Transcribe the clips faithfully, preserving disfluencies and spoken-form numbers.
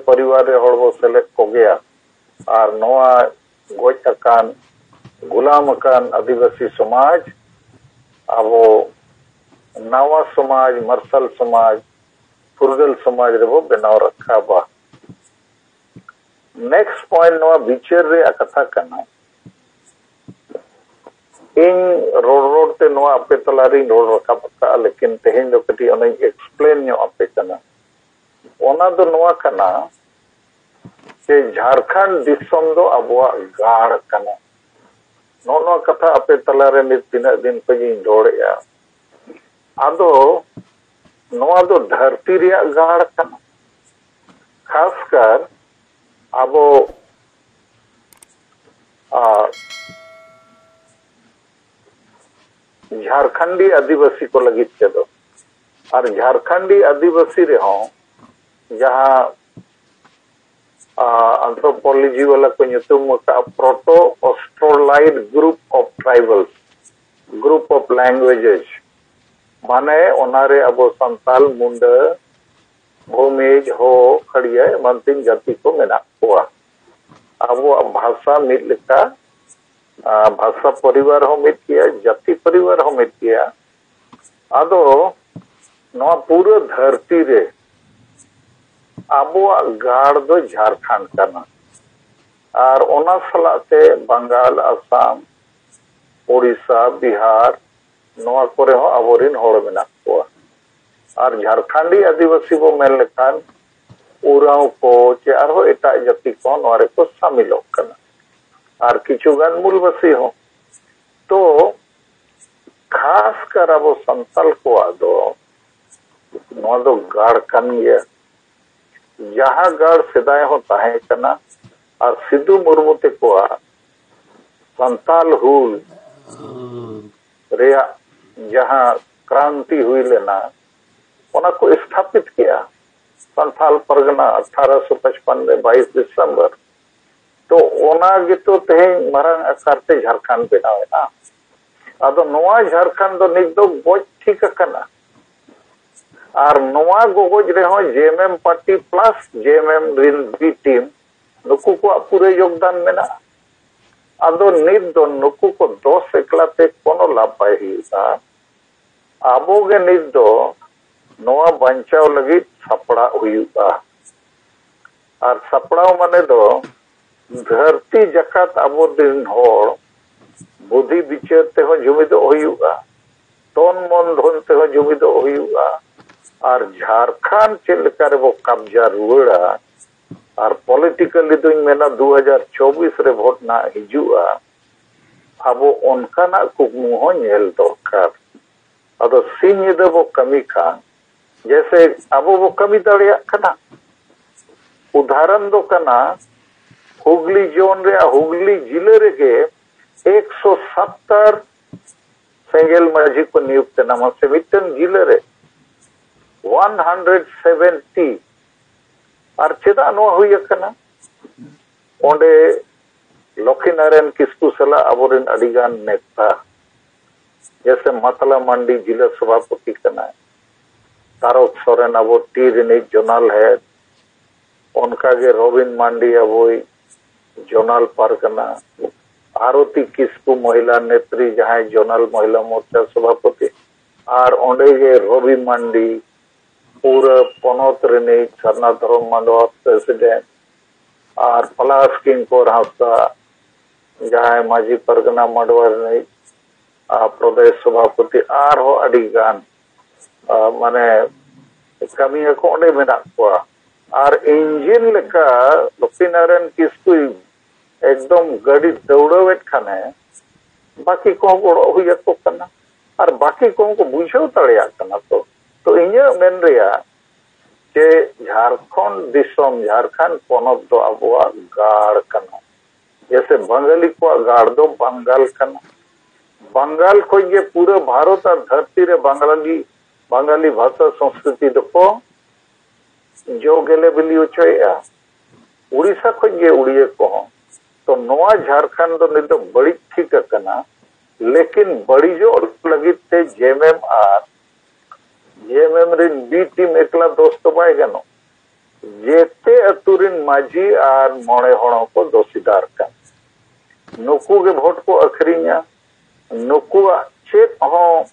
ᱯᱚᱨᱤᱵᱟᱨ ᱨᱮ ᱦᱚᱲ ᱵᱚ ᱥᱮᱞᱮᱫ ᱠᱚᱜᱮᱭᱟ᱾ ᱟᱨ ᱱᱚᱣᱟ ᱜᱚᱡ ᱟᱠᱟᱱ, ᱜᱩᱞᱟᱢ ᱟᱠᱟᱱ ᱟᱹᱫᱤᱵᱟᱹᱥᱤ ᱥᱚᱢᱟᱡᱽ ᱟᱵᱚ ᱱᱟᱣᱟ ᱥᱚᱢᱟᱡᱽ, ᱢᱟᱨᱥᱟᱞ ᱥᱚᱢᱟᱡᱽ, ᱯᱷᱩᱨᱜᱟᱹᱞ ᱥᱚᱢᱟᱡᱽ ᱨᱮᱵᱚ ᱵᱮᱱᱟᱣ ᱨᱟᱠᱟᱵᱟ᱾ ᱱᱮᱠᱥᱴ ᱯᱚᱭᱮᱱᱴ ᱱᱚᱣᱟ ᱵᱤᱪᱟᱹᱨ ᱨᱮᱭᱟᱜ ᱠᱟᱛᱷᱟ ᱠᱟᱱᱟ᱾ ᱤᱧ ᱨᱚᱲ ᱨᱚᱲ ᱛᱮ ᱱᱚᱣᱟ ᱟᱯᱮ ᱛᱟᱞᱟ ᱨᱤᱧ ᱨᱚᱲ ᱨᱟᱠᱟᱵ ᱟᱠᱟᱫᱼᱟ, ᱞᱮᱠᱤᱱ ᱛᱮᱦᱮᱧ ᱫᱚ ᱠᱟᱹᱴᱤᱡ ᱚᱱᱟᱧ ᱮᱠᱥᱯᱞᱮᱱ ᱧᱚᱜ ᱟᱯᱮ ᱠᱟᱱᱟ᱾ ᱚᱱᱟ ᱫᱚ ᱱᱚᱣᱟ ᱠᱟᱱᱟ ᱡᱮ ᱡᱷᱟᱲᱠᱷᱚᱸᱰ ᱫᱤᱥᱚᱢ ᱫᱚ ᱟᱵᱚᱣᱟᱜ ᱜᱟᱲ ᱠᱟᱱᱟ᱾ ᱱᱚᱜᱼᱚ ᱱᱚᱣᱟ ᱠᱟᱛᱷᱟ ᱟᱯᱮ ᱛᱟᱞᱟᱨᱮ ᱱᱤᱛ ᱛᱤᱱᱟᱹᱜ ᱫᱤᱱ ᱠᱷᱚᱱ ᱤᱧ ᱨᱚᱲᱮᱫᱼᱟ᱾ ᱟᱫᱚ ᱱᱚᱣᱟ ᱫᱚ ᱫᱷᱟᱹᱨᱛᱤ ᱨᱮᱭᱟᱜ ᱜᱟᱲ ᱠᱟᱱᱟ᱾ ᱠᱷᱟᱥᱠᱟᱨ ᱟᱵᱚ, ᱟᱨ ᱡᱷᱟᱨᱠᱷᱚᱸᱰᱤ ᱟᱹᱫᱤᱵᱟᱹᱥᱤ ᱠᱚ ᱞᱟᱹᱜᱤᱫ ᱛᱮᱫᱚ, ᱟᱨ ᱡᱷᱟᱨᱠᱷᱚᱸᱰᱤ ᱟᱹᱫᱤᱵᱟᱹᱥᱤ ᱨᱮᱦᱚᱸ ᱡᱟᱦᱟᱸ ᱟᱱᱛᱷᱨᱳᱯᱳᱞᱚᱡᱤ ᱵᱟᱞᱟ ᱠᱚ ᱧᱩᱛᱩᱢ ᱟᱠᱟᱫᱼᱟ ᱯᱨᱚᱴᱳ ᱚᱥᱴᱨᱳᱞᱟᱭᱤᱰ ᱜᱨᱩᱯ ᱚᱯᱷ ᱴᱨᱟᱭᱵᱟᱞᱥ, ᱜᱨᱩᱯ ᱚᱯᱷ ᱞᱮᱝᱜᱩᱭᱮᱡᱮᱥ, ᱢᱟᱱᱮ ᱚᱱᱟᱨᱮ ᱟᱵᱚ ᱥᱟᱱᱛᱟᱞ, ᱢᱩᱱᱰᱟᱹ, ᱵᱷᱩᱢᱤᱡᱽ, ᱦᱳ, ᱠᱷᱟᱲᱭᱟ ᱮᱢᱟᱱ ᱛᱮᱱ ᱡᱟᱹᱛᱤ ᱠᱚ ᱢᱮᱱᱟᱜ ᱠᱚᱣᱟ᱾ ᱟᱵᱚᱣᱟᱜ ᱵᱷᱟᱥᱟ ᱢᱤᱫ ᱞᱮᱠᱟ, ᱟᱨ ᱵᱷᱟᱥᱟ ᱯᱚᱨᱤᱵᱟᱨ ᱦᱚᱸ ᱢᱤᱫ ᱜᱮᱭᱟ, ᱡᱟᱹᱛᱤ ᱯᱚᱨᱤᱵᱟᱨ ᱦᱚᱸ ᱢᱤᱫ ᱜᱮᱭᱟ᱾ ᱟᱫᱚ ᱱᱚᱣᱟ ᱯᱩᱨᱟᱹ ᱫᱷᱟᱹᱨᱛᱤ ᱨᱮ ᱟᱵᱚᱣᱟᱜ ᱜᱟᱲ ᱫᱚ ᱡᱷᱟᱲᱠᱷᱚᱸᱰ ᱠᱟᱱᱟ᱾ ᱟᱨ ᱚᱱᱟ ᱥᱟᱞᱟᱜ ᱛᱮ ᱵᱟᱝᱜᱟᱞ, ᱟᱥᱟᱢ, ᱳᱰᱤᱥᱟ, ᱵᱤᱦᱟᱨ, ᱱᱚᱣᱟ ᱠᱚᱨᱮ ᱦᱚᱸ ᱟᱵᱚᱨᱮᱱ ᱦᱚᱲ ᱢᱮᱱᱟᱜ ᱠᱚᱣᱟ᱾ ᱟᱨ ᱡᱷᱟᱲᱠᱷᱚᱸᱰᱤ ᱟᱹᱫᱤᱵᱟᱹᱥᱤ ᱵᱚ ᱢᱮᱱ ᱞᱮᱠᱷᱟᱱ ᱳᱨᱟᱸᱣ ᱠᱚ ᱪᱮ ᱟᱨᱦᱚᱸ ᱮᱴᱟᱜ ᱡᱟᱹᱛᱤ ᱠᱚᱦᱚᱸ ᱱᱚᱣᱟ ᱨᱮᱠᱚ ᱥᱟᱢᱤᱞᱚᱜ ᱠᱟᱱᱟ᱾ ᱟᱨ ᱠᱤᱪᱷᱩ ᱜᱟᱱ ᱢᱩᱞᱵᱟᱹᱥᱤ ᱦᱚᱸ᱾ ᱛᱚ ᱠᱷᱟᱥ ᱠᱟᱨ ᱟᱵᱚ ᱥᱟᱱᱛᱟᱞ ᱠᱚᱣᱟᱜ ᱫᱚ ᱱᱚᱣᱟ ᱫᱚ ᱜᱟᱲ ᱠᱟᱱ ᱜᱮᱭᱟ᱾ ᱡᱟᱦᱟᱸ ᱜᱟᱲ ᱥᱮᱫᱟᱭ ᱦᱚᱸ ᱛᱟᱦᱮᱸ ᱠᱟᱱᱟ, ᱟᱨ ᱥᱤᱫᱩ ᱢᱩᱨᱢᱩ ᱛᱮᱠᱚᱣᱟᱜ ᱥᱟᱱᱛᱟᱞ ᱦᱩᱞ ᱨᱮᱭᱟᱜ ᱡᱟᱦᱟᱸ ᱠᱨᱟᱱᱛᱤ ᱦᱩᱭ ᱞᱮᱱᱟ, ᱚᱱᱟ ᱠᱚ ᱥᱛᱷᱟᱯᱤᱛ ᱠᱮᱜᱼᱟ ᱥᱟᱱᱛᱟᱞ ᱯᱟᱨᱜᱟᱱᱟ ᱟᱴᱷᱟᱨᱚᱥᱚ ᱯᱟᱸᱪᱯᱟᱱᱱᱚ ᱨᱮ ᱵᱟᱭᱤᱥ ᱰᱤᱥᱮᱢᱵᱚᱨ᱾ ᱛᱚ ᱚᱱᱟ ᱜᱮᱛᱚ ᱛᱮᱦᱮᱧ ᱢᱟᱨᱟᱝ ᱟᱠᱟᱨ ᱛᱮ ᱡᱷᱟᱲᱠᱷᱚᱸᱰ ᱵᱮᱱᱟᱣ ᱮᱱᱟ᱾ ᱟᱫᱚ ᱱᱚᱣᱟ ᱡᱷᱟᱲᱠᱷᱚᱸᱰ ᱫᱚ ᱱᱤᱛ ᱫᱚ ᱜᱚᱡ ᱴᱷᱤᱠ ᱟᱠᱟᱱᱟ᱾ ᱟᱨ ᱱᱚᱣᱟ ᱜᱚᱜᱚᱡ ᱨᱮᱦᱚᱸ ᱡᱮ ᱮᱢ ᱮᱢ ᱯᱟᱨᱴᱤ ᱯᱞᱟᱥ ᱡᱮ ᱮᱢ ᱮᱢ ᱨᱤᱱ ᱵᱤ ᱴᱤᱢ, ᱱᱩᱠᱩ ᱠᱚᱣᱟᱜ ᱯᱩᱨᱟᱹ ᱡᱳᱜᱽᱫᱟᱱ ᱢᱮᱱᱟᱜᱼᱟ᱾ ᱟᱫᱚ ᱱᱤᱛ ᱫᱚ ᱱᱩᱠᱩ ᱠᱚ ᱫᱚᱥ ᱮᱠᱞᱟ ᱛᱮ ᱠᱳᱱᱳ ᱞᱟᱵᱷ ᱵᱟᱭ ᱦᱩᱭᱩᱜᱼᱟ᱾ ᱟᱵᱚ ᱜᱮ ᱱᱤᱛ ᱫᱚ ᱱᱚᱣᱟ ᱵᱟᱧᱪᱟᱣ ᱞᱟᱹᱜᱤᱫ ᱥᱟᱯᱲᱟᱜ ᱦᱩᱭᱩᱜᱼᱟ᱾ ᱟᱨ ᱥᱟᱯᱲᱟᱣ ᱢᱟᱱᱮ ᱫᱚ ᱫᱷᱟᱹᱨᱛᱤ ᱡᱟᱠᱟᱛ ᱟᱵᱚ ᱨᱤᱱ ᱦᱚᱲ ᱵᱩᱫᱷᱤ ᱵᱤᱪᱟᱹᱨ ᱛᱮᱦᱚᱸ ᱡᱩᱢᱤᱫᱚᱜ ᱦᱩᱭᱩᱜᱼᱟ, ᱛᱚᱱ ᱢᱚᱱ ᱫᱷᱚᱱ ᱛᱮᱦᱚᱸ ᱡᱩᱢᱤᱫᱚᱜ ᱦᱩᱭᱩᱜᱼᱟ, ᱟᱨ ᱡᱷᱟᱲᱠᱷᱚᱸᱰ ᱪᱮᱫ ᱞᱮᱠᱟ ᱨᱮᱵᱚ ᱠᱟᱵᱽᱡᱟ ᱨᱩᱣᱟᱹᱲᱟ, ᱟᱨ ᱯᱚᱞᱤᱴᱤᱠᱟᱞᱤ ᱫᱩᱧ ᱢᱮᱱᱟ ᱫᱩ ᱦᱟᱡᱟᱨ ᱪᱚᱵᱵᱤᱥ ᱨᱮ ᱵᱷᱳᱴ ᱱᱟᱜ ᱦᱤᱡᱩᱜᱼᱟ, ᱟᱵᱚ ᱚᱱᱠᱟᱱᱟᱜ ᱠᱩᱠᱢᱩ ᱦᱚᱸ ᱧᱮᱞ ᱫᱚᱨᱠᱟᱨ᱾ ᱟᱫᱚ ᱥᱤᱧ ᱧᱤᱫᱟᱹ ᱵᱚ ᱠᱟᱹᱢᱤ ᱠᱷᱟᱱ, ᱡᱮᱥᱮ ᱟᱵᱚ ᱵᱚ ᱠᱟᱹᱢᱤ ᱫᱟᱲᱮᱭᱟᱜ ᱠᱟᱱᱟ᱾ ᱩᱫᱟᱦᱚᱨᱚᱱ ᱫᱚ ᱠᱟᱱᱟ, ᱦᱩᱜᱽᱞᱤ ᱡᱳᱱ ᱨᱮᱭᱟᱜ ᱦᱩᱜᱽᱞᱤ ᱡᱤᱞᱟᱹ ᱨᱮᱜᱮ ᱮᱠᱥᱚ ᱥᱟᱛᱛᱟᱨ ᱥᱮᱸᱜᱮᱞ ᱢᱟᱹᱡᱷᱤ ᱠᱚ ᱱᱤᱭᱩᱠᱛ ᱮᱱᱟ, ᱢᱟᱥᱮ ᱢᱤᱫᱴᱟᱝ ᱡᱤᱞᱟᱹ ᱨᱮ ᱚᱣᱟᱱ ᱦᱟᱱᱰᱨᱮᱰ ᱥᱮᱵᱷᱮᱱᱴᱤ᱾ ᱟᱨ ᱪᱮᱫᱟᱜ ᱱᱚᱣᱟ ᱦᱩᱭ ᱟᱠᱟᱱᱟ? ᱚᱸᱰᱮ ᱞᱚᱠᱠᱷᱤᱱᱟᱨᱟᱭᱚᱱ ᱠᱤᱥᱠᱩ ᱥᱟᱞᱟᱜ ᱟᱵᱚᱨᱮᱱ ᱟᱹᱰᱤᱜᱟᱱ ᱱᱮᱛᱟ, ᱡᱮᱥᱮ ᱢᱟᱛᱞᱟ ᱢᱟᱱᱰᱤ ᱡᱤᱞᱟᱹ ᱥᱚᱵᱷᱟᱯᱚᱛᱤ ᱠᱟᱱᱟᱭ, ᱛᱟᱨᱚᱠ ᱥᱚᱨᱮᱱ ᱟᱵᱚ ᱴᱤ ᱨᱤᱱᱤᱡ ᱡᱚᱱᱟᱞ ᱦᱮᱰ, ᱚᱱᱠᱟᱜᱮ ᱨᱚᱵᱤᱱ ᱢᱟᱱᱰᱤ ᱟᱵᱚᱭ ᱡᱚᱱᱟᱞ ᱯᱟᱨᱜᱟᱱᱟ, ᱟᱨᱚᱛᱤ ᱠᱤᱥᱠᱩ ᱢᱚᱦᱤᱞᱟ ᱱᱮᱛᱨᱤ ᱡᱟᱦᱟᱸᱭ ᱡᱚᱱᱟᱞ ᱢᱚᱦᱤᱞᱟ ᱢᱳᱨᱪᱟ ᱥᱚᱵᱷᱟᱯᱚᱛᱤ, ᱟᱨ ᱚᱸᱰᱮ ᱜᱮ ᱨᱚᱵᱤ ᱢᱟᱱᱰᱤ, ᱯᱩᱨᱟᱹ ᱯᱚᱱᱚᱛ ᱨᱤᱱᱤᱡ ᱥᱟᱨᱱᱟ ᱫᱷᱚᱨᱚᱢ ᱢᱟᱰᱣᱟ ᱯᱨᱮᱥᱤᱰᱮᱱᱴ, ᱟᱨ ᱯᱟᱞᱟᱥ ᱠᱤᱝᱠᱚᱨ ᱦᱟᱸᱥᱫᱟ ᱡᱟᱦᱟᱸᱭ ᱢᱟᱹᱡᱷᱤ ᱯᱟᱨᱜᱟᱱᱟ ᱢᱟᱰᱣᱟ ᱨᱤᱱᱤᱡ ᱟᱨ ᱯᱨᱚᱫᱮᱥ ᱥᱚᱵᱷᱟᱯᱚᱛᱤ, ᱟᱨᱦᱚᱸ ᱟᱹᱰᱤ ᱜᱟᱱ ᱟᱨ ᱢᱟᱱᱮ ᱠᱟᱹᱢᱤᱭᱟᱹ ᱠᱚ ᱚᱸᱰᱮ ᱢᱮᱱᱟᱜ ᱠᱚᱣᱟ᱾ ᱟᱨ ᱤᱧᱡᱤᱱ ᱞᱮᱠᱟ ᱞᱚᱠᱠᱷᱤᱱᱟᱨᱟᱭᱚᱱ ᱠᱤᱥᱠᱩᱭ ᱮᱠᱫᱚᱢ ᱜᱟᱹᱰᱤ ᱫᱟᱹᱣᱲᱟᱹᱣᱮᱫ ᱠᱷᱟᱱᱮ ᱵᱟᱹᱠᱤ ᱠᱚᱦᱚᱸ ᱜᱚᱲᱚ ᱦᱩᱭ ᱟᱠᱚ ᱠᱟᱱᱟ᱾ ᱟᱨ ᱵᱟᱹᱠᱤ ᱠᱚᱦᱚᱸ ᱠᱚ ᱵᱩᱡᱷᱟᱹᱣ ᱫᱟᱲᱮᱭᱟᱜ ᱠᱟᱱᱟ᱾ ᱛᱚ, ᱛᱚ ᱤᱧᱟᱹᱜ ᱢᱮᱱ ᱨᱮᱭᱟᱜ ᱡᱮ ᱡᱷᱟᱲᱠᱷᱚᱸᱰ ᱫᱤᱥᱚᱢ, ᱡᱷᱟᱲᱠᱷᱚᱸᱰ ᱯᱚᱱᱚᱛ ᱫᱚ ᱟᱵᱚᱣᱟᱜ ᱜᱟᱲ ᱠᱟᱱᱟ᱾ ᱡᱮᱥᱮ ᱵᱟᱝᱜᱟᱞᱤ ᱠᱚᱣᱟᱜ ᱜᱟᱲ ᱫᱚ ᱵᱟᱝᱜᱟᱞ ᱠᱟᱱᱟ᱾ ᱵᱟᱝᱜᱟᱞ ᱠᱷᱚᱱ ᱜᱮ ᱯᱩᱨᱟᱹ ᱵᱷᱟᱨᱚᱛ ᱟᱨ ᱫᱷᱟᱹᱨᱛᱤ ᱨᱮ ᱵᱟᱝᱜᱟᱞᱤ, ᱵᱟᱝᱜᱟᱞᱤ ᱵᱷᱟᱥᱟ ᱥᱚᱝᱥᱠᱨᱤᱛᱤ ᱫᱚᱠᱚ ᱡᱚ ᱜᱮᱞᱮ ᱵᱤᱞᱤ ᱦᱚᱪᱚᱭᱮᱫᱼᱟ᱾ ᱩᱲᱤᱥᱥᱟ ᱠᱷᱚᱱ ᱜᱮ ᱩᱲᱤᱭᱟᱹ ᱠᱚᱦᱚᱸ᱾ ᱛᱚ ᱱᱚᱣᱟ ᱡᱷᱟᱲᱠᱷᱚᱸᱰ ᱫᱚ ᱱᱤᱛ ᱫᱚ ᱵᱟᱹᱲᱤᱡ ᱴᱷᱤᱠ ᱟᱠᱟᱱᱟ, ᱞᱮᱠᱤᱱ ᱵᱟᱹᱲᱤᱡᱚᱜ ᱞᱟᱹᱜᱤᱫ ᱛᱮ ᱡᱮ ᱮᱢ ᱮᱢ ᱟᱨ ᱡᱮ ᱮᱢ ᱮᱢ ᱨᱤᱱ ᱵᱤ ᱴᱤᱢ ᱮᱠᱞᱟ ᱫᱳᱥ ᱫᱚ ᱵᱟᱭ ᱜᱟᱱᱚᱜ᱾ ᱡᱮᱛᱮ ᱟᱹᱛᱩ ᱨᱤᱱ ᱢᱟᱹᱡᱷᱤ ᱟᱨ ᱢᱚᱬᱮ ᱦᱚᱲ ᱦᱚᱸᱠᱚ ᱫᱳᱥᱤᱫᱟᱨ ᱠᱟᱱ᱾ ᱱᱩᱠᱩ ᱜᱮ ᱵᱷᱳᱴ ᱠᱚ ᱟᱹᱠᱷᱨᱤᱧᱟ᱾ ᱱᱩᱠᱩᱣᱟᱜ ᱪᱮᱫ ᱦᱚᱸ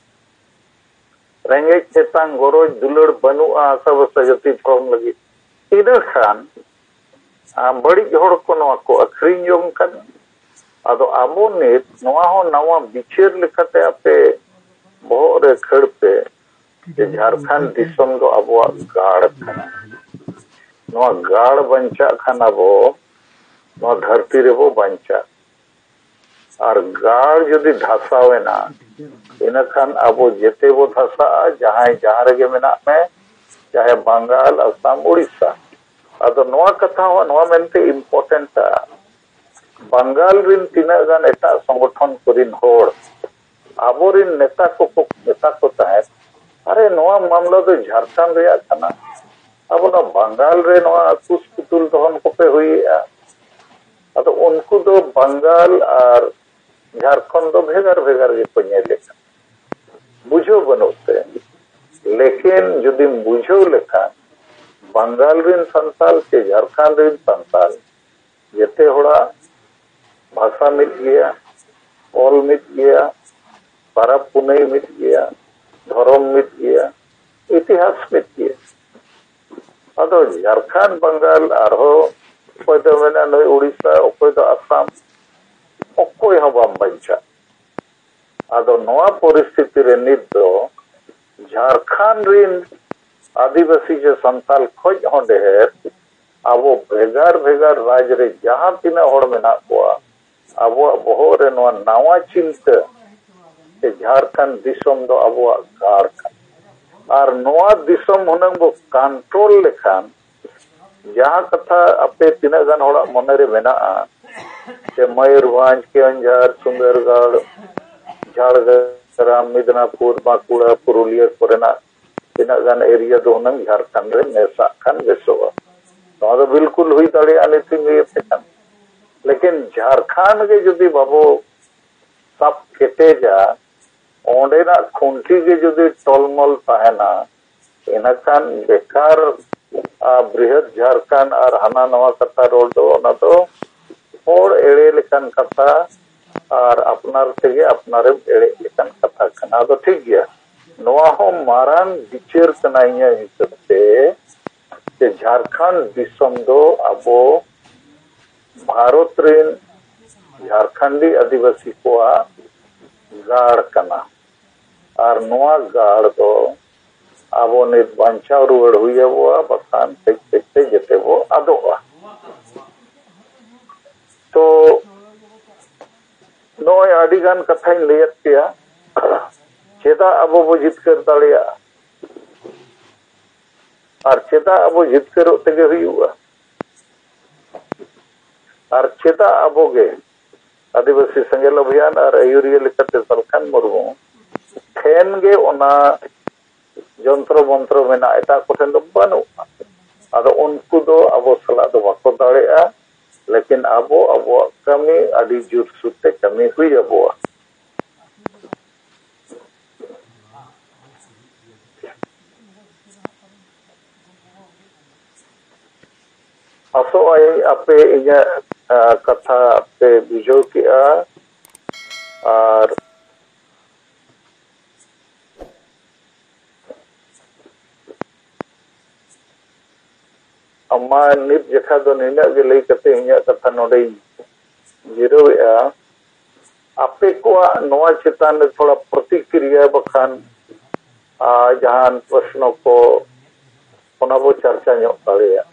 ᱨᱮᱸᱜᱮᱡ ᱛᱮᱛᱟᱝ ᱜᱚᱨᱚᱡᱽ ᱫᱩᱞᱟᱹᱲ ᱵᱟᱹᱱᱩᱜᱼᱟ ᱟᱥᱟ ᱵᱷᱚᱨᱥᱟ ᱡᱟᱹᱛᱤ ᱫᱷᱚᱨᱚᱢ ᱞᱟᱹᱜᱤᱫ᱾ ᱤᱱᱟᱹ ᱠᱷᱟᱱ, ᱟᱢ ᱵᱟᱹᱲᱤᱡ ᱦᱚᱲ ᱠᱚ ᱱᱚᱣᱟ ᱠᱚ ᱟᱹᱠᱷᱨᱤᱧ ᱡᱚᱝ ᱠᱟᱱᱟ᱾ ᱟᱫᱚ ᱟᱵᱚ ᱱᱤᱛ ᱱᱚᱣᱟ ᱦᱚᱸ ᱱᱟᱣᱟ ᱵᱤᱪᱟᱹᱨ ᱞᱮᱠᱟᱛᱮ ᱟᱯᱮ ᱵᱚᱦᱚᱜ ᱨᱮ ᱠᱷᱟᱹᱲ ᱯᱮ ᱡᱮ ᱡᱷᱟᱲᱠᱷᱚᱸᱰ ᱫᱤᱥᱚᱢ ᱫᱚ ᱟᱵᱚᱣᱟᱜ ᱜᱟᱲ ᱠᱟᱱᱟ᱾ ᱱᱚᱣᱟ ᱜᱟᱲ ᱵᱟᱧᱪᱟᱜ ᱠᱷᱟᱱ ᱟᱵᱚ ᱱᱚᱣᱟ ᱫᱷᱟᱹᱨᱛᱤ ᱨᱮᱵᱚ ᱵᱟᱧᱪᱟᱜ᱾ ᱟᱨ ᱜᱟᱲ ᱡᱩᱫᱤ ᱫᱷᱟᱥᱟᱣ ᱮᱱᱟ, ᱤᱱᱟᱹᱠᱷᱟᱱ ᱟᱵᱚ ᱡᱮᱛᱮ ᱵᱚ ᱫᱷᱟᱥᱟᱜᱼᱟ, ᱡᱟᱦᱟᱸᱭ ᱡᱟᱦᱟᱸ ᱨᱮᱜᱮ ᱢᱮᱱᱟᱜ ᱢᱮ, ᱪᱟᱦᱮ ᱵᱟᱝᱜᱟᱞ, ᱟᱥᱟᱢ, ᱩᱲᱤᱥᱥᱟ᱾ ᱟᱫᱚ ᱱᱚᱣᱟ ᱠᱟᱛᱷᱟ ᱦᱚᱸ ᱱᱚᱣᱟ ᱢᱮᱱᱛᱮ ᱤᱢᱯᱚᱨᱴᱮᱱᱴᱟ, ᱵᱟᱝᱜᱟᱞ ᱨᱤᱱ ᱛᱤᱱᱟᱹᱜ ᱜᱟᱱ ᱮᱴᱟᱜ ᱥᱚᱝᱜᱚᱴᱷᱚᱱ ᱠᱚᱨᱤᱱ ᱦᱚᱲ ᱟᱵᱚᱨᱤᱱ ᱱᱮᱛᱟ ᱠᱚᱠᱚ ᱢᱮᱛᱟ ᱠᱚ ᱛᱟᱦᱮᱸᱫ, "ᱟᱨᱮ, ᱱᱚᱣᱟ ᱢᱟᱢᱞᱟ ᱫᱚ ᱡᱷᱟᱲᱠᱷᱚᱸᱰ ᱨᱮᱭᱟᱜ ᱠᱟᱱᱟ, ᱟᱵᱚ ᱱᱚᱣᱟ ᱵᱟᱝᱜᱟᱞ ᱨᱮ ᱱᱚᱣᱟ ᱠᱩᱥ ᱯᱩᱛᱩᱞ ᱫᱚᱦᱚᱱ ᱠᱚᱯᱮ ᱦᱩᱭᱮᱜᱼᱟ?" ᱟᱫᱚ ᱩᱱᱠᱩ ᱫᱚ ᱵᱟᱝᱜᱟᱞ ᱟᱨ ᱡᱷᱟᱲᱠᱷᱚᱸᱰ ᱫᱚ ᱵᱷᱮᱜᱟᱨ ᱵᱷᱮᱜᱟᱨ ᱜᱮᱠᱚ ᱧᱮᱞᱮᱫ ᱠᱟᱱᱟ, ᱵᱩᱡᱷᱟᱹᱣ ᱵᱟᱹᱱᱩᱜ ᱛᱮ᱾ ᱞᱮᱠᱤᱱ ᱡᱩᱫᱤᱢ ᱵᱩᱡᱷᱟᱹᱣ ᱞᱮᱠᱷᱟᱱ, ᱵᱟᱝᱜᱟᱞ ᱨᱤᱱ ᱥᱟᱱᱛᱟᱞ ᱥᱮ ᱡᱷᱟᱲᱠᱷᱚᱸᱰ ᱨᱤᱱ ᱥᱟᱱᱛᱟᱞ, ᱡᱮᱛᱮ ᱦᱚᱲᱟᱜ ᱵᱷᱟᱥᱟ ᱢᱤᱫ ᱜᱮᱭᱟ, ᱚᱞ ᱢᱤᱫ ᱜᱮᱭᱟ, ᱯᱟᱨᱟᱵᱽ ᱯᱩᱱᱟᱹᱭ ᱢᱤᱫ ᱜᱮᱭᱟ, ᱫᱷᱚᱨᱚᱢ ᱢᱤᱫ ᱜᱮᱭᱟ, ᱤᱛᱤᱦᱟᱥ ᱢᱤᱫ ᱜᱮᱭᱟ᱾ ᱟᱫᱚ ᱡᱷᱟᱲᱠᱷᱚᱸᱰ, ᱵᱟᱝᱜᱟᱞ, ᱟᱨᱦᱚᱸ ᱚᱠᱚᱭ ᱫᱚ ᱢᱮᱱᱟ ᱱᱩᱭ ᱩᱲᱤᱥᱥᱟ, ᱚᱠᱚᱭ ᱫᱚ ᱟᱥᱟᱢ, ᱚᱠᱚᱭ ᱦᱚᱸ ᱵᱟᱢ ᱵᱟᱧᱪᱟᱜ᱾ ᱟᱫᱚ ᱱᱚᱣᱟ ᱯᱚᱨᱤᱥᱛᱷᱤᱛᱤ ᱨᱮ ᱱᱤᱛ ᱫᱚ ᱡᱷᱟᱲᱠᱷᱚᱸᱰ ᱨᱤᱱ ᱟᱹᱫᱤᱵᱟᱹᱥᱤ ᱥᱮ ᱥᱟᱱᱛᱟᱞ ᱠᱷᱚᱡ ᱦᱚᱸ ᱰᱷᱮᱨ ᱟᱵᱚ ᱵᱷᱮᱜᱟᱨ ᱵᱷᱮᱜᱟᱨ ᱨᱟᱡᱽ ᱨᱮ ᱡᱟᱦᱟᱸ ᱛᱤᱱᱟᱹᱜ ᱦᱚᱲ ᱢᱮᱱᱟᱜ ᱠᱚᱣᱟ, ᱟᱵᱚᱣᱟᱜ ᱵᱚᱦᱚᱜ ᱨᱮ ᱱᱚᱣᱟ ᱱᱟᱣᱟ ᱪᱤᱱᱛᱟᱹ ᱥᱮ ᱡᱷᱟᱲᱠᱷᱚᱸᱰ ᱫᱤᱥᱚᱢ ᱫᱚ ᱟᱵᱚᱣᱟᱜ ᱜᱟᱲ ᱠᱟᱱᱟ᱾ ᱟᱨ ᱱᱚᱣᱟ ᱫᱤᱥᱚᱢ ᱦᱩᱱᱟᱹᱝ ᱵᱚ ᱠᱚᱱᱴᱨᱳᱞ ᱞᱮᱠᱷᱟᱱ, ᱡᱟᱦᱟᱸ ᱠᱟᱛᱷᱟ ᱟᱯᱮ ᱛᱤᱱᱟᱹᱜ ᱜᱟᱱ ᱦᱚᱲᱟᱜ ᱢᱚᱱᱮ ᱨᱮ ᱢᱮᱱᱟᱜᱼᱟ, ᱥᱮ ᱢᱚᱭᱩᱨᱵᱷᱚᱸᱡᱽ, ᱠᱮᱣᱚᱱᱡᱷᱚᱨ, ᱥᱩᱱᱫᱚᱨᱜᱚᱲ, ᱡᱷᱟᱲᱜᱨᱟᱢ, ᱢᱤᱫᱽᱱᱟᱯᱩᱨ, ᱵᱟᱸᱠᱩᱲᱟ, ᱯᱩᱨᱩᱞᱤᱭᱟᱹ ᱠᱚᱨᱮᱱᱟᱜ ᱛᱤᱱᱟᱹᱜ ᱜᱟᱱ ᱮᱨᱤᱭᱟ ᱫᱚ ᱦᱩᱱᱟᱹᱝ ᱡᱷᱟᱲᱠᱷᱚᱸᱰ ᱨᱮ ᱢᱮᱥᱟᱜ ᱠᱷᱟᱱ ᱵᱮᱥᱚᱜᱼᱟ᱾ ᱱᱚᱣᱟ ᱫᱚ ᱵᱤᱞᱠᱩᱞ ᱦᱩᱭ ᱫᱟᱲᱮᱭᱟᱜᱼᱟ, ᱱᱤᱛᱤᱧ ᱞᱟᱹᱭ ᱟᱯᱮ ᱠᱟᱱ᱾ ᱞᱮᱠᱤᱱ ᱡᱷᱟᱲᱠᱷᱚᱸᱰ ᱜᱮ ᱡᱩᱫᱤ ᱵᱟᱵᱚ ᱥᱟᱵ ᱠᱮᱴᱮᱡᱟ, ᱚᱸᱰᱮᱱᱟᱜ ᱠᱷᱩᱱᱴᱤ ᱜᱮ ᱡᱩᱫᱤ ᱴᱚᱞᱢᱚᱞ ᱛᱟᱦᱮᱱᱟ, ᱤᱱᱟᱹᱠᱷᱟᱱ ᱵᱮᱠᱟᱨ ᱟᱨ ᱵᱨᱤᱦᱚᱫ ᱡᱷᱟᱲᱠᱷᱚᱸᱰ ᱟᱨ ᱦᱟᱱᱟ ᱱᱟᱣᱟ ᱠᱟᱛᱷᱟ ᱨᱚᱲ ᱫᱚ, ᱚᱱᱟ ᱫᱚ ᱦᱚᱲ ᱮᱲᱮ ᱞᱮᱠᱟᱱ ᱠᱟᱛᱷᱟ ᱟᱨ ᱟᱯᱱᱟᱨ ᱛᱮᱜᱮ ᱟᱯᱱᱟᱨᱮᱢ ᱮᱲᱮ ᱞᱮᱠᱟᱱ ᱠᱟᱛᱷᱟ ᱠᱟᱱᱟ᱾ ᱟᱫᱚ ᱴᱷᱤᱠ ᱜᱮᱭᱟ, ᱱᱚᱣᱟ ᱦᱚᱸ ᱢᱟᱨᱟᱝ ᱵᱤᱪᱟᱹᱨ ᱠᱟᱱᱟ ᱤᱧᱟᱹᱜ ᱦᱤᱥᱟᱹᱵ ᱛᱮ, ᱡᱮ ᱡᱷᱟᱲᱠᱷᱚᱸᱰ ᱫᱤᱥᱚᱢ ᱫᱚ ᱟᱵᱚ ᱵᱷᱟᱨᱚᱛ ᱨᱮᱱ ᱡᱷᱟᱲᱠᱷᱚᱸᱰᱤ ᱟᱹᱫᱤᱵᱟᱹᱥᱤ ᱠᱚᱣᱟᱜ ᱜᱟᱲ ᱠᱟᱱᱟ᱾ ᱟᱨ ᱱᱚᱣᱟ ᱜᱟᱲ ᱫᱚ ᱟᱵᱚ ᱱᱤᱛ ᱵᱟᱧᱪᱟᱣ ᱨᱩᱣᱟᱹᱲ ᱦᱩᱭ ᱟᱵᱚᱣᱟ, ᱵᱟᱠᱷᱟᱱ ᱠᱟᱹᱡ ᱠᱟᱹᱡ ᱛᱮ ᱡᱮᱛᱮ ᱵᱚ ᱟᱫᱚᱜᱼᱟ᱾ ᱛᱚ ᱱᱚᱜᱼᱚᱭ ᱟᱹᱰᱤ ᱜᱟᱱ ᱠᱟᱛᱷᱟᱧ ᱞᱟᱹᱭᱟᱫ ᱯᱮᱭᱟ, ᱪᱮᱫᱟᱜ ᱟᱵᱚ ᱵᱚ ᱡᱤᱛᱠᱟᱹᱨ ᱫᱟᱲᱮᱭᱟᱜᱼᱟ ᱟᱨ ᱪᱮᱫᱟᱜ ᱟᱵᱚ ᱡᱤᱛᱠᱟᱹᱨᱚᱜ ᱛᱮᱜᱮ ᱦᱩᱭᱩᱜᱼᱟ, ᱟᱨ ᱪᱮᱫᱟᱜ ᱟᱵᱚ ᱜᱮ ᱟᱹᱫᱤᱵᱟᱹᱥᱤ ᱥᱮᱸᱜᱮᱞ ᱚᱵᱷᱤᱭᱟᱱ ᱟᱨ ᱟᱹᱭᱩᱨᱤᱭᱟᱹ ᱞᱮᱠᱟᱛᱮ ᱥᱟᱞᱠᱷᱟᱱ ᱢᱩᱨᱢᱩ ᱴᱷᱮᱱ ᱜᱮ ᱚᱱᱟ ᱡᱚᱱᱛᱨᱚ ᱢᱚᱱᱛᱨᱚ ᱢᱮᱱᱟᱜᱼᱟ, ᱮᱴᱟᱜ ᱠᱚᱴᱷᱮᱱ ᱫᱚ ᱵᱟᱹᱱᱩᱜᱼᱟ᱾ ᱟᱫᱚ ᱩᱱᱠᱩ ᱫᱚ ᱟᱵᱚ ᱥᱟᱞᱟᱜ ᱫᱚ ᱵᱟᱠᱚ ᱫᱟᱲᱮᱭᱟᱜᱼᱟ, ᱞᱮᱠᱤᱱ ᱟᱵᱚ ᱟᱵᱚᱣᱟᱜ ᱠᱟᱹᱢᱤ ᱟᱹᱰᱤ ᱡᱳᱨᱥᱳᱨ ᱛᱮ ᱠᱟᱹᱢᱤ ᱦᱩᱭ ᱟᱵᱚᱣᱟ᱾ ᱟᱥᱚᱜ ᱟᱹᱧ ᱟᱯᱮ ᱤᱧᱟᱹᱜ, ᱟ, ᱠᱟᱛᱷᱟ ᱯᱮ ᱵᱩᱡᱷᱟᱹᱣ ᱠᱮᱜᱼᱟ᱾ ᱟᱨ ᱟᱢ ᱢᱟ ᱱᱤᱛ ᱡᱮᱠᱷᱟ ᱫᱚ ᱱᱤᱱᱟᱹᱜ ᱜᱮ ᱞᱟᱹᱭ ᱠᱟᱛᱮ ᱤᱧᱟᱹᱜ ᱠᱟᱛᱷᱟ ᱱᱚᱰᱮᱧ ᱡᱤᱨᱟᱹᱣᱮᱫᱼᱟ᱾ ᱟᱯᱮ ᱠᱚᱣᱟᱜ ᱱᱚᱣᱟ ᱪᱮᱛᱟᱱ ᱨᱮ ᱛᱷᱚᱲᱟ ᱯᱨᱚᱛᱤᱠᱨᱤᱭᱟ ᱵᱟᱠᱷᱟᱱ, ᱟ, ᱡᱟᱦᱟᱱ ᱯᱨᱚᱥᱱᱚ ᱠᱚ, ᱚᱱᱟ ᱵᱚ ᱪᱟᱨᱪᱟ ᱧᱚᱜ ᱫᱟᱲᱮᱭᱟᱜᱼᱟ᱾